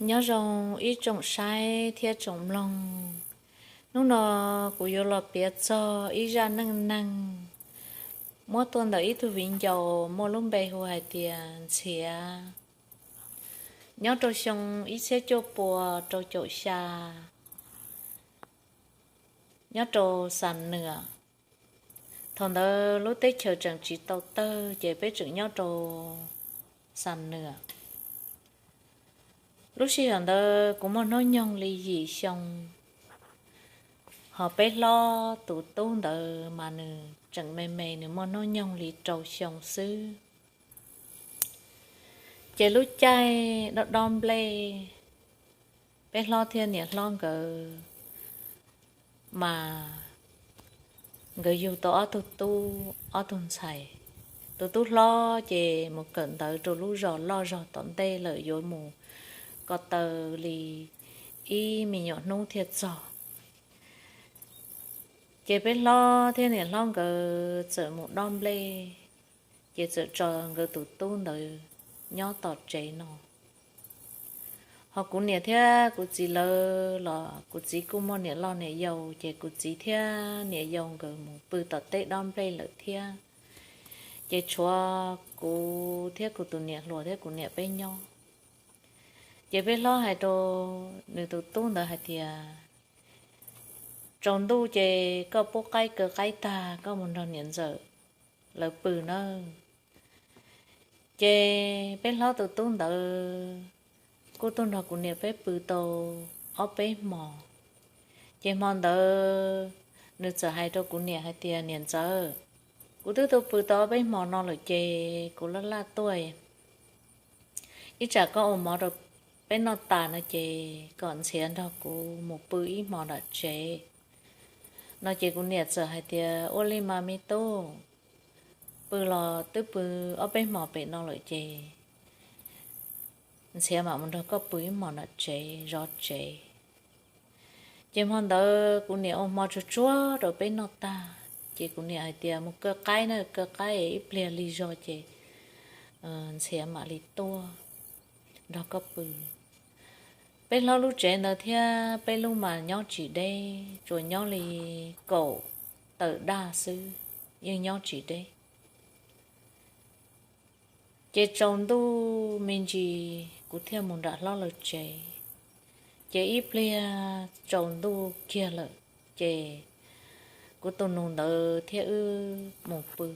Nyob zoo ib tsoom saib thiab tsoom mloog. Hnub no kuv yuav los piav txog ib zaj neej neeg muab tuaj ntawm ib tug viv ncaus muaj lub npe hu hais tias Ntxhiav. Nyob rau xyoo ib txhiab cuaj puas rau caum xya, nyob rau Xam Nwam. Thaum ntawd lub teb chaws tseem tsis tau tawg ces peb tseem nyob rau Xam Nwam. Lub sij hawm ntawd kuv muaj hnub nyoog li yim xyoo, ho peb hlob tus tub ntawd mas nws tseem me me, nws muaj hnub nyoog li rau xyoo xwb. Ces lub caij dob dob nplej, peb hlob thiab niam hlob nkawd mas nkawd yug tau ob tug tub ob tug ntxhais. Tus tub hlob ces mus kawm ntawv rau lub zos loj zog tom ntej lawm, yuav mus ko taw li ib me nyuam hnub thiaj txog. Ces peb hlob thiab niam hlob nkawd txawm mus dob nplej, ces txawm tso nkawd tus tub ntawd nyob tom tsev no. Ho kuv niam thiab kuv txiv lawv los kuv txiv kuj muaj niam loj niam yau, ces kuv txiv thiab niam yau nkawd mus pw tom teb dob nplej lawm thiab. Ces tshuav kuv thiab kuv tus niam hluas thiab kuv niam peb nyob. Ces peb hlob hais rau nws tus tub ntawd hais tias, tsaus ntuj ces koj pub qaib kaw qaib tag koj mus nrog niam ntxawm lawv pw nawb. Ces peb hlob tus tub ntawd kuj tuaj nrog kuv niam peb pw tau ob peb hmos. Ces hmo ntawd nws txawm hais rau kuv niam hais tias, niam ntxawm, kuv twb tuaj pw tau ob peb hmos no lawm ces kuv laj laj tuaj, ib tsam koj ua mov rau peb noj tas no ces kom Ntxhiav nrog kuv mus pw ib hmos nram tsev no. Ces kuv niam txawm hais tias, ua li mas me tub, pw los twb pw ob peb hmos pem no lawm ces Ntxhiav mam mus nrog koj pw ib hmos nram tsev zov tsev. Ces hmo ntawd kuv niam ua hmo tsuag tsuag rau peb noj tag, ces kuv niam hais tias, mus kaw qaib na, kaw qaib ib pliag lig zog ces Ntxhiav mam li tuaj nrog koj pw. Peb hlob lub tsev ntawd thiab peb lub mas nyob tsis deb, tsuas nyob li kaum tawm daj xwb, yeej nyob tsis deb. Ces tsaus ntuj me ntsis kuv thiaj mus nram hlob lawv tsev. Ces ib pliag tsaus ntuj kiag lawm, ces kuv tus nus ntawd thiab wb mus pw.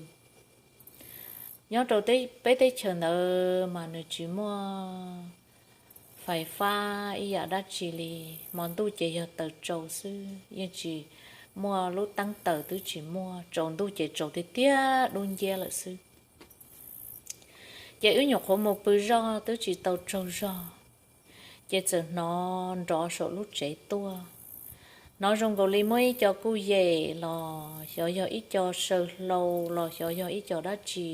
Nyob rau peb teb chaws ntawd mas nws tsis muaj fais fab ib yam dab tsi li, hmo ntuj ces yog taws tsau xwb, yeej tsis muaj lub teeb taws, twb tsis muaj, tsaus ntuj ces tsaus tiag tiag dub nciab lawm xwb. Ces wb nyuam qhuav mus pw zog twb tsis tau tsaug zog, ces txawm hnov nrov saum lub tsev tuaj. Hnov zoo nkaus li muaj ib co kuj yem los xyov yog ib co saw hlau los xyov yog ib co dab tsi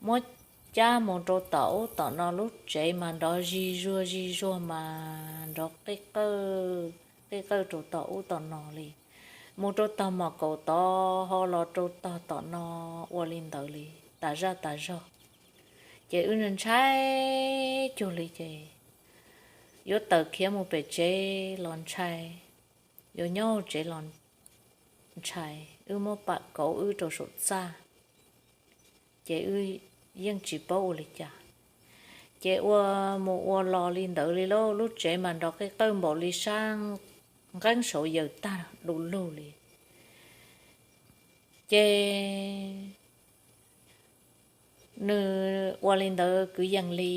muab cab mus rau tom ub tom no, lub tsev mas nrov zig zuag zig zuag mas nrov qij qawj rau tom ub tom no li, mus rau tog mom kaum tod ho los rau tog tom no, ua li ntawd li tas zaj tas zog. Ces wb ntshai cuag li ces yuav tawm khiav mus pem tsev los ntshai, yuav nyob hauv tsev los ntshai, wb muab pam kauv wb rau saum txaj, ces wb yeej tsis paub ua li cas. Ces ua mus ua los li ntawd li lauj, lub tsev mas nrov qij qawj npaum li sab nqeeb saud yaws tag du lug li. Ces nws ua li ntawd kwv yees li.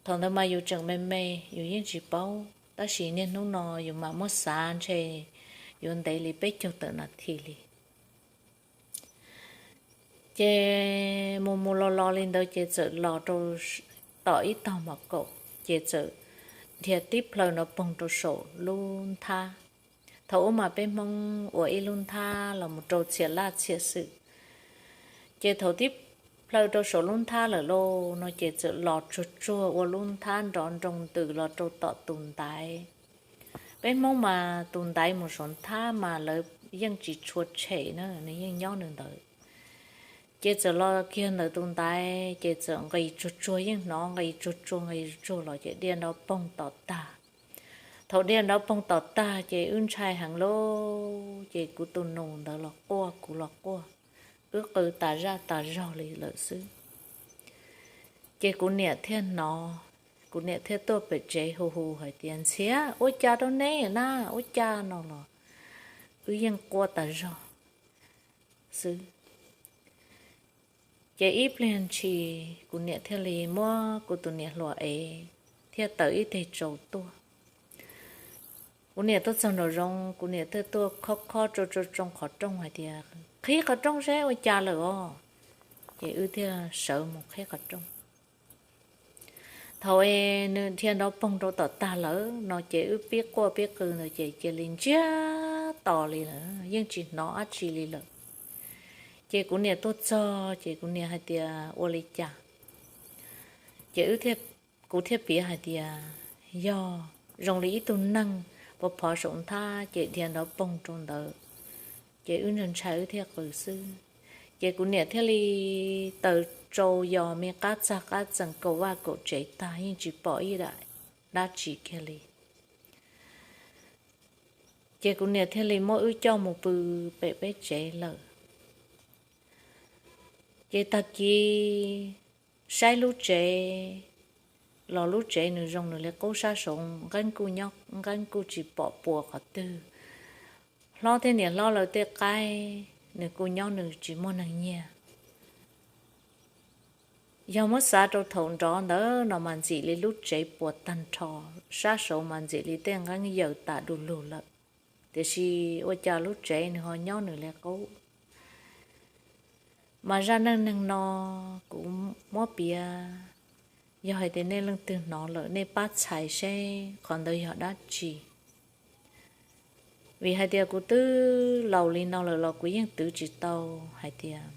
Thaum ntawd mas yus tseem me me, yus yeej tsis paub, tab sis niaj hnub no yus mam muab xav ntshe yuav ntev li peb caug tawm nas this li. Ces mus mus los los li ntawd ces txawm los rau tom ib tog mom kaum, ces txawm dhia tib plhaw nrov poog rau saum lub nthab. Thaum ub mas peb Hmoob ua ib lub nthab los mus rau txhia laj txhia xwm. Ces thaum tib plhaw rau saum lub nthab lawm lauj no ces txawm los tsuag tsuag ua lub nthab nrov nroo ntws los rau tom tus ntaiv. Peb Hmoob mas tus ntaiv mus saum nthab mas lawv yeej tsis tshua tshem na, nws yeej nyob nws ntawd. Ces txawm los kiag ntawm tus ntaiv ces txawm nqis tsuag tsuag, yeej hnov nqis tsuag tsuag nqis tsuag tsuag los ces diaj nrov poog tom tag. Thaum diaj nrov poog tom tag ces wb ntshai heev lauj, ces kuv tus nus ntawd los quaj kuv los quaj, wb qw tas zaj tas zog li lawm xwb. Ces kuv niam thiaj hnov, kuv niam thiaj tuaj pem tsev hu hu hais tias, Ntxhiav, ua cas rau neb na, ua cas no los wb yeej quaj tas zog xwb. Ces ib pliag ntshis kuv niam thiaj li muab kuv tus niam hluas ev thiaj tawm ib teg tsaus tuaj. Kuv niam tuaj txog nraum zoov, kuv niam thiaj tuaj khob khob tsoo tsoo tsoo qhov rooj hais tias, Qhib qhov rooj seb ua cas lawm os. Ces wb thiaj sawv mus qhib qhov rooj. Thaum es nws dhia nrov poog rau tom tag lawm no ces wb pib quaj pib qw ntawd ces cia li ntsiag to li lawm, yeej tsis hnov dab tsi li lawm. Ces kuv niam tuaj txog ces kuv niam hais tias, Ua li cas? Ces kuv thiaj piav hais tias, Yog zoo li ib tug neeg pov phov saum nthab ces dhia nrov poog rau ntawd, ces wb ntshai ntshai wb thiaj qw xwb. Ces kuv niam thiaj li taws tsau yos me qab txag qab txees kaum vaj kaum tsev tag yeej tsis pom ib dab tsi kiag li. Ces kuv niam thiaj li muab wb coj mus pw pem peb tsev lawm. Ces tag kis saib lub tsev los lub tsev nws zoo nws li qub, sab saud nqeeb kuj nyob nqeeb, kuj tsis pom puas qhov twg. Hlob thiab niam hlob lawv tej qaib nws kuj nyob nws tsis muaj neeg nyiag. Yog muab xav rau thaum nrov ntawd no mas ntxim li lub tsev puas tag nrho, sab saud mas ntxim li tej nqeeb yaws tas du lug lawm, tiam sis ua cas lub tsev nws ho nyob nws li qub. Mas zaj neej neeg no kuv muab piav, yog hais tias nej leej twg hnov lawm nej pab txhais seb qhov ntawd yog dab tsi. Vim hais tias kuv twb laus li no lawm los kuv yeej twv tsis tau hais tias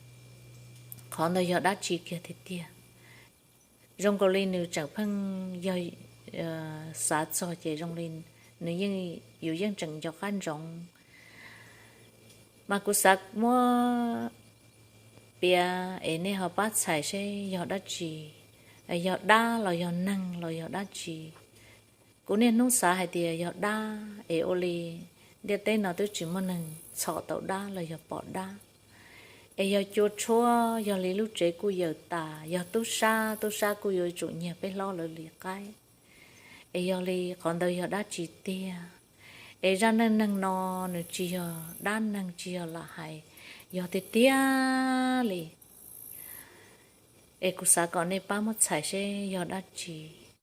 qhov ntawd yog dab tsi kiag tiag tiag. Zoo nkaus li nws tseem pheej yog, xav txog ces zoo li nws yeej, yus yeej tseem nco qab ntsoov. Mas kuv xav muab piav es nej ho pab txhais seb yog dab tsi, yog dab los yog neeg los yog dab tsi. Kuv niaj hnub xav hais tias yog dab es ua li ntiaj teb no twb tsis muaj neeg txhom tau dab los yog pom dab. Es yog cua tshuab, yog li lub tsev kuj yaws tas, yog tub sab, tub sab kuj yuav tsum nyiag peb hlob lawv li qaib. Es yog li qhov ntawd yog dab tsi tiag? Es zaj neej neeg no nws tsis yog dab neeg, tsis yog lam hais, yog tiag tiag li. Es kuv xav kom nej pab muab txhais seb yog dab tsi.